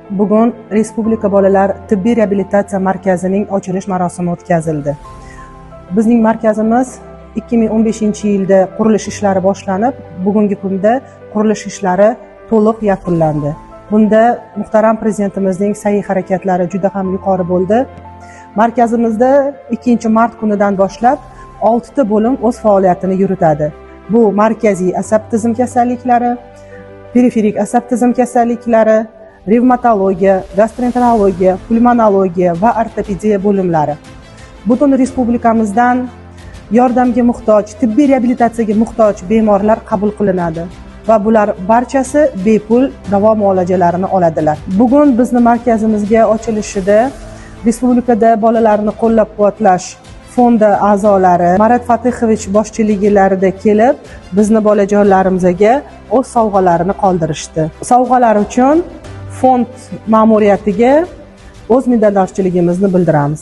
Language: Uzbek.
Bugun Respublika bolalar tibbiy reabilitatsiya markazining ochilish marosimi o'tkazildi. Bizning markazimiz 2015-yilda qurilish ishlari boshlanib, bugungi kunda qurilish ishlari to'liq yakunlandi. Bunda muhtaram Prezidentimizning sa'y harakatlari juda ham yuqori bo'ldi. Markazimizda 2-mart kunidan boshlab 6 ta bo'lim o'z faoliyatini yuritadi. Bu markaziy asab tizim kasalliklari, periferik asab tizim kasalliklari, revmatologiya, gastroenterologiya, pulmonologiya va ortopediya bo'limlari. Butun respublikamizdan yordamga muhtoj, tibbiy reabilitatsiyaga muhtoj bemorlar qabul qilinadi va bular barchasi bepul davo muolajalarini oladilar. Bugun bizni markazimizga ochilishida respublikada bolalarni qo'llab-quvvatlash fondi a'zolari Marat Fatixovich boshchiliglarida kelib, bizni bolajonlarimizga o'z sovg'alarini qoldirishdi. Sovg'alar uchun fond ma'muriyatiga o'z minnatdorchiligimizni bildiramiz.